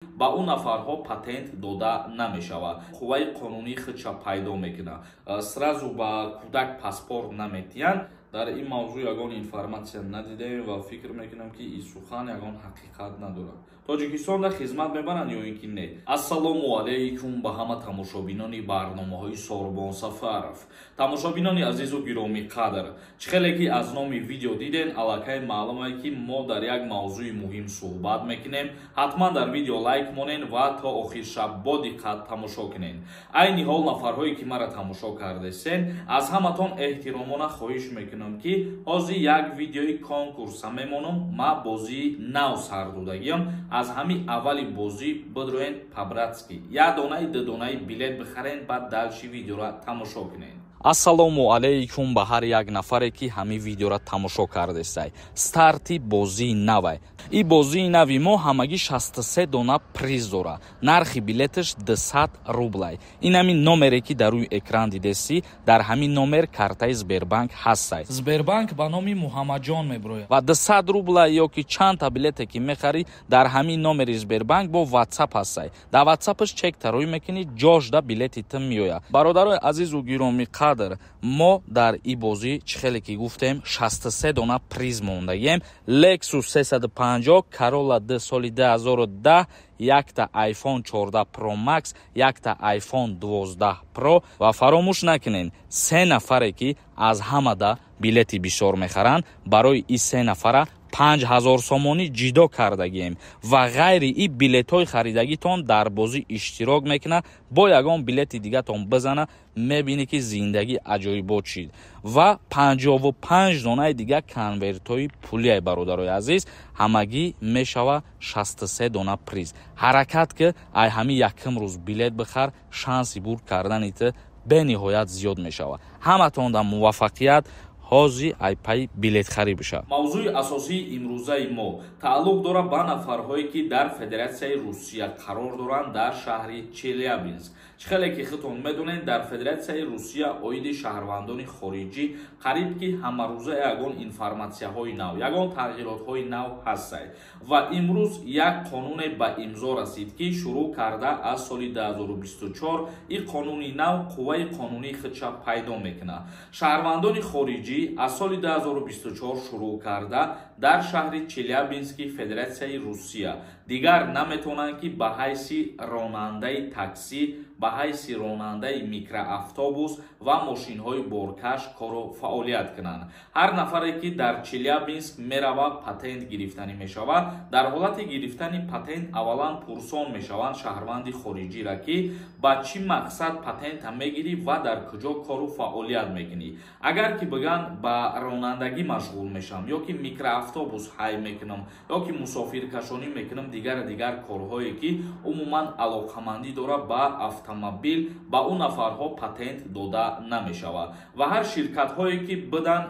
Ба ӯ нафарҳо патент дода намешавад, қувваи қонунии худша пайдо мекунад. Сразу ба кӯдак паспорт наметиҳанд. Дар ин мавзӯъ ягон информатсия надидаем ва фикр мекунам, ки ин сухан ягон ҳақиқат надорад. Тоҷикистонда хизмат мебаранд ё ин ки не? Ассалому алайкум ба ҳама тамошобинони барномаҳои Сорбон Сафаров. Тамошобинони азизу гиромӣ қадр, чӣ хеле ки аз номи видео диден, аллакай маълуме, ки мо дар як мавзӯи муҳим суҳбат мекунем. Ҳатман дар видео лайк монен ва то охир шаб бо диққат тамошо кунен. Айни ҳол нафарҳое, ки мара тамошо кардесен, аз ҳаматон эҳтиромона хоҳиш мекунам, ки ҳозир як видеои конкурса мемонам. Ма бозии нав сар додагиам. Аз ҳамин аввали бозӣ бидроен, по-братски як донаи, ду донаи билет бихарен, баъд дальше видеоро тамошо кунен. Ассалому алайкум ба ҳар як нафаре, ки ҳамин видеоро тамошо кардестай. Старти бозии навай. Ин бозии нави мо ҳамагӣ 63 дона приз дора. Нархи билеташ 200 рублай. Ин ҳамин номере, ки дар рӯи экран дидесӣ, дар ҳамин номер картаи Сбербанк ҳастай. Сбербанк ба номи Муҳаммадҷон мебирояд ва 200 рубла ё ки чандта билете, ки мехарӣ, дар ҳамин номери Сбербанк бо Ватсап ҳастай. Дар Ватсапаш чек тарӯй мекунӣ, ҷошда билети ту меояд. Бародарои азизу гиромӣ қадр, мо дар ин бозӣ, чӣ хеле ки гуфтем, 63 дона приз мондагием: Lexus 350, Corolla D соли 2010, якта iPhone 14 Pro Max, якта iPhone 12 Pro. Ва фаромӯш накунед, се нафаре, ки аз ҳамада билети бисёр мехаранд, барои ин се нафара 5000 сомонӣ ҷидо кардагием. Ва ғайри ин билетҳои харидагитон дар бозӣ иштирок мекунад. Бо ягон билети дигатон бизана, мебинӣ, ки зиндагӣ аҷоибот шид. Ва 55 донаи дига конвертҳои пулияй. Бародарои азиз, ҳамагӣ мешава 63 дона приз. Ҳаракат ки, ай ҳамин якум рӯз билет бихар, шанси бурд кардани ту бениҳоят зиёд мешавад. Ҳаматонда муваффақият. Ҳозир айпай билетхарӣ бишавад. Мавзӯи асосии имрӯзаи мо тааллуқ дорад ба нафарҳое, ки дар Федератсияи Русия қарор доранд, дар шаҳри Челябинск. Чӣ хеле ки худтон медонед, дар Федератсияи Русия оиди шаҳрвандони хориҷӣ қариб ки ҳамарӯза ягон информатсияҳои нав, ягон тағйиротҳои нав ҳастанд. Ва имрӯз як қонуне ба имзо расид, ки шурӯъ карда аз соли 2024 ин қонуни нав қувваи қонунии худша пайдо мекунад. Шаҳрвандони хориҷӣ аз соли 2024 шурӯъ карда дар шаҳри Челябински Федератсияи Русия дигар наметавонанд, ки ба ҳайси ронандаи таксӣ, ба ҳайси ронандаи микроавтобус ва мошинҳои боркаш кору фаъолият кунанд. Ҳар нафаре, ки дар Челябинск мерава, патент гирифтанӣ мешавад. Дар ҳолати гирифтани патент аввалан пурсон мешаванд шаҳрванди хориҷиро, ки ба чӣ мақсад патента мегирӣ ва дар куҷо кору фаъолият мекунӣ. Агар ки бигӯянд, ба ронандагӣ машғул мешавам ё ки микроавтобус ҳай мекунам, ё ки мусофиркашонӣ мекунам, дигару дигар корҳое, ки умуман алоқамандӣ дорад ба автомобил, ба ӯ нафарҳо патент дода намешавад. Ва ҳар ширкатҳое, ки бидан,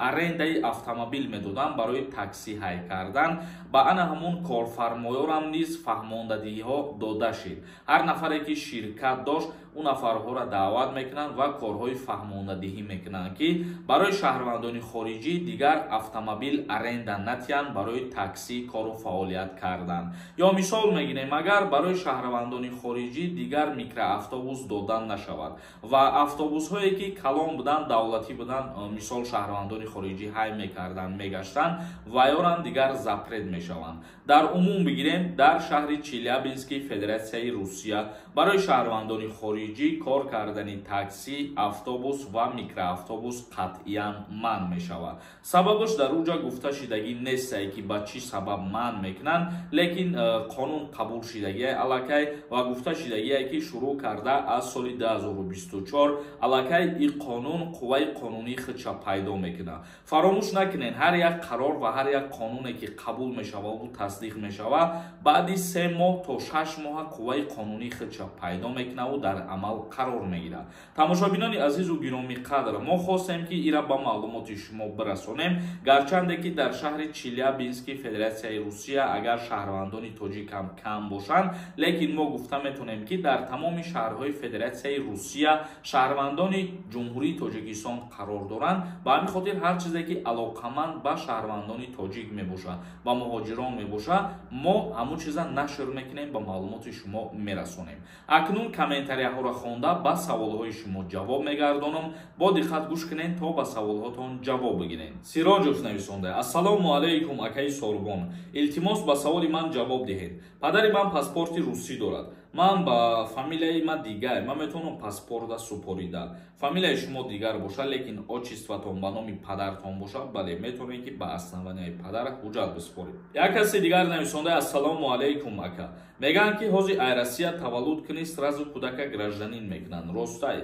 арендаи автомобил медоданд барои таксӣ ҳай кардан, ба ана ҳамун корфармоёрам низ фаҳмондадиҳо дода шид. Ҳар нафаре, ки ширкат дошт, ӯ нафарҳоро даъват мекунанд ва корҳои фаҳмондадиҳӣ мекунанд, ки барои шаҳрвандони хориҷӣ дигар автомобил аренда натиҳанд барои таксӣ кору фаъолият кардан. Ё мисол мегирем, агар барои шаҳрвандони хориҷӣ дигар микроавтобус додан нашавад ва автобусҳое, ки калон буданд, давлатӣ буданд, мисол, шаҳрвандони хориҷӣ ҳай мекарданд, мегаштанд, вайорам дигар запрет мешаванд. Дар умум бигирем, дар шаҳри Челябински Федератсияи Русия барои шаҳрвандони хориҷӣ кор кардани таксӣ, автобус ва микроавтобус қатъиян манъ мешавад. Сабабаш дар уҷа гуфта шидагӣ нестае, ки ба чӣ сабаб манъ мекунанд, лекин қонун қабул шидагие аллакай ва гуфта шидагие, ки шурӯъ карда аз соли 2024 аллакай ин қонун қувваи қонунии худша пайдо мекунад. Фаромӯш накунед, ҳар як қарор ва ҳар як қонуне, ки қабул мешаваду тасдиқ мешавад, баъди 3 моҳ то 6 моҳа қувваи қонунии худша пайдо мекунаву дар амал қарор мегирад. Тамошобинони азизу гиромӣ қадр, мо хостем, ки ира ба маълумоти шумо бирасонем. Гарчанде ки дар шаҳри Челябински Федератсияи Русия агар шаҳрвандони шаҳрвандони тоҷик ҳам кам бошанд, лекин мо гуфта метавонем, ки дар тамоми шаҳрҳои Федератсияи Русия шаҳрвандони Ҷумҳурии Тоҷикистон қарор доранд. Ба ҳамин хотир ҳар чизе ки алоқаманд ба шаҳрвандони тоҷик мебошад, ба муҳоҷирон мебошад, мо ҳамун чиза нашр мекунем, ба маълумоти шумо мерасонем. Акнун комментарияҳоро хонда ба саволҳои шумо ҷавоб мегардонам. Бо диққат гӯш кунед, то ба саволҳотон ҷавоб бигиред. Сироҷов нависонда: Ассалому алайкум, акаи Сорбон, илтимос, ба саволи ман ҷавоб диҳед. Падари ман паспорти русӣ дорад, ман ба фамилияи ман дигар, ман метавонам паспорта супорида? Фамилияи шумо дигар бошад, лекин отчествотон ба номи падартон бошад, бале, метавонед, ки ба основанияи падар ҳуҷҷат бисупоред. Як каси дигар нависонда: Ассалому алайкум, ака, мегӯянд, ки ҳозир ай Россия таваллуд кунӣ, сразу кӯдака гражданин мекунанд, ростай?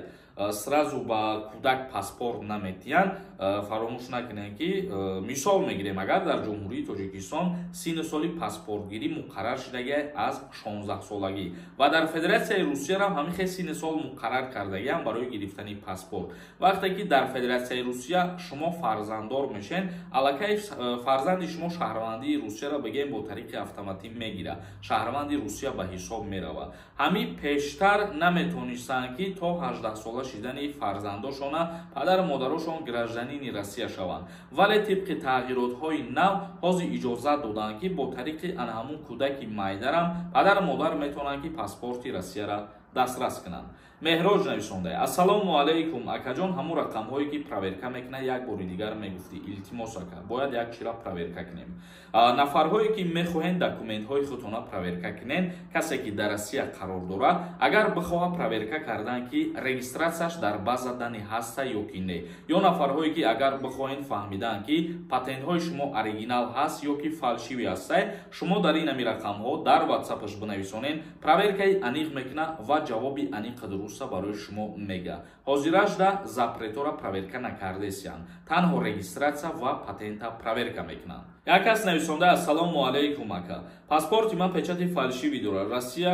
Сразу ба кӯдак паспорт наметиҳанд. Фаромӯш накунед, ки мисол мегирем, агар дар Ҷумҳурии Тоҷикистон синну соли паспортгирӣ муқаррар шудагиа аз 16-солагӣ ва дар Федератсияи Русияам ҳамин хел синну сол муқаррар кардагиам барои гирифтани паспорт. Вақте ки дар Федератсияи Русия шумо фарзанддор мешен, аллакай фарзанди шумо шаҳрвандии Русияро, бигем, бо тариқи автоматӣ мегирад, шаҳрванди Русия ба ҳисоб меравад. Ҳамин пештар наметонистанд, ки то 18-сола шидани фарзандошона падару модарошон гражданини Россия шаванд, вале тибқи тағйиротҳои нав ҳозир иҷозат доданд, ки бо тариқи ана ҳамун кӯдаки майдарам падару модар метавонанд, ки паспорти Россияра дастрас кунанд. Меҳроҷ нависонда: Ассалому алайкум, акаҷон, ҳамун рақамҳое ки проверка мекунад, як бори дигар мегуфтӣ, илтимос, ака, бояд як чира проверка кунем. Нафарҳое ки мехоҳед документҳои худтона проверка кунед, касе ки дар Россия қарор дорад, агар бихоҳад проверка кардан, ки регистратсияш дар база данных ҳаста ё ки не, ё нафарҳое ки агар бихоҳед фаҳмидан, ки патентҳои шумо оригинал ҳаст ё ки фальшивый ҳастай, шумо дар ин ами рақамҳо дар ватсапаш бинависонед, проверкаи аниқ мекунад ва ҷавоби аниқи дуруста барои шумо мега. Ҳозирашда запретора проверка накардесиянд, танҳо регистратсия ва патента проверка мекунанд. Як кас нависонда: Ассалому алайкум, ака, паспорти ман печати фальшивый дорад, Россия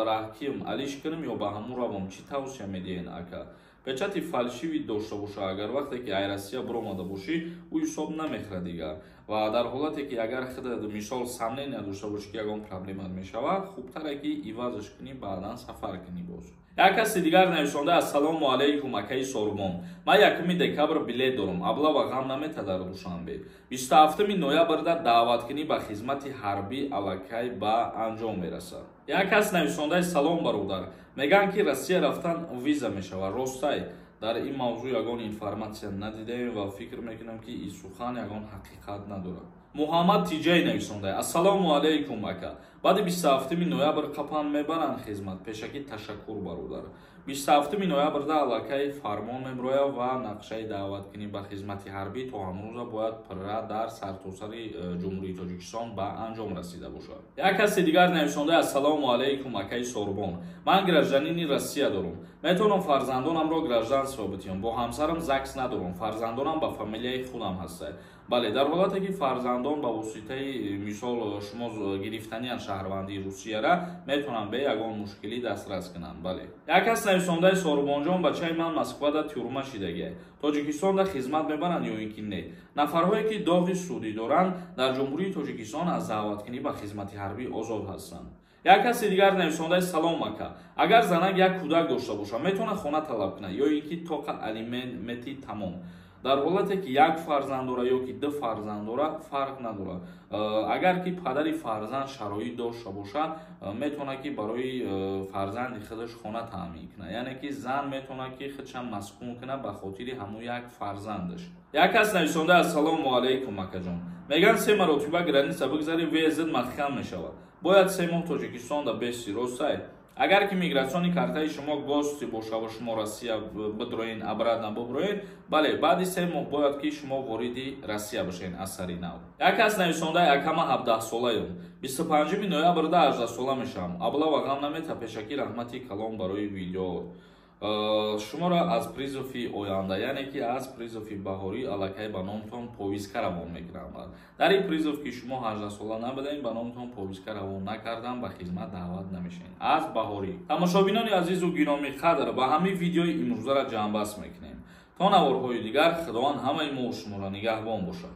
раҳким алиш кунам ё ба ҳамун равом, чӣ тавсия медиҳен, ака? Печати фальшивый дошта боша, агар вақте ки ай Россия биромада бошӣ, ӯ ҳисоб намехӯрад дигар. Ва дар ҳолате ки агар худат, мисол, сомнения дошта бошӣ, ки ягон проблема мешавад, хубтаре ки ивазаш кунӣ, баъдан сафар кунӣ боз. Як каси дигар нависонда: Ассалому алайкум, акаи Сорбон, ман 1 декабр билет дорам, облава ғам намета дар Душанбе? 27 ноябрда даъваткунӣ ба хизмати ҳарбӣ аллакай ба анҷом мерасад. Як кас нависондаи: Салом, бародар, мегӯянд, ки Россия рафтан виза мешавад, ростай? Дар ин мавзӯъ ягон информатсия надидаем ва фикр мекунам, ки ин сухан ягон ҳақиқат надорад. Муҳаммад Тиҷай нависонда: Ассалому алайкум, ака, баъди 27 ноябр қапан мебаранд хизмат? Пешакӣ ташаккур, бародар. 27 ноябрда аллакай фармон мебирояд ва нақшаи даъваткунӣ ба хизмати ҳарбӣ то ҳамрӯза бояд пурра дар сартосари Ҷумҳурии Тоҷикистон ба анҷом расида бошад. Як каси дигар нависонда: Ассалому алайкум, акаи Сорбон, ман гражданини Россия дорам, метавонам фарзандонамро гражданство битиҳам? Бо ҳамсарам ЗАГС надорам, фарзандонам ба фамилияи худам ҳастанд. Бале, дар ҳолате ки фарзандон ба воситаи, мисол, шумо гирифтаниян шаҳрвандии Русияра, метавонанд бе ягон мушкилӣ дастрас кунанд, бале. Як кас нависондаи: Сорбонҷон, бачаи ман Москвада тюрьма шидагия, Тоҷикистонда хизмат мебаранд ё ин ки не? Нафарҳое ки доғи судӣ доранд, дар Ҷумҳурии Тоҷикистон аз даъваткунӣ ба хизмати ҳарбӣ озод ҳастанд. Як каси дигар нависондаи: Салом, ака, агар занак як кӯдак дошта бошад, метавонад хона талаб кунад ё ин ки тоқа алимент мети тамом? Дар ҳолате ки як фарзанд дора ё ки ду фарзанд дора, фарқ надорад. Агар ки падари фарзанд шароит дошта бошад, метавонад, ки барои фарзанди худаш хона таъмин кунад, яъне ки зан метавонад, ки худшам маскун кунад ба хотири ҳамун як фарзандаш. Як кас нависонда: Ассалому алайкум, акаҷон, мегӯянд, се маротиба граница бигзарӣ, въездат маҳкам мешавад, бояд 3 моҳ Тоҷикистонда бести, ростай? Агар ки миграционный картаи шумо гости боша ва шумо Россия бидроен, обратно буброен, бале, баъди 3 моҳ бояд ки шумо вориди Россия бошен аз сари нав. Як кас нависонда: Акама, 17-солаем, 25 ноябрда 18-сола мешавам, облава ғам намета? Пешакӣ раҳмати калон барои видео. Шуморо аз призыви оянда, яъне ки аз призыви баҳорӣ, аллакай ба номтон повестка равон мекунам. Дар ин призыв, ки шумо 18-сола набудаем, ба номтон повестка равон накардам, ба хизмат даъват намешавед аз баҳорӣ. Тамошобинони азизу гиромӣ қадр, ба ҳамин видеои имрӯзаро ҷамъбаст мекунем. То наворҳои дигар, Худованд ҳамаи мо шуморо нигаҳбон бошад.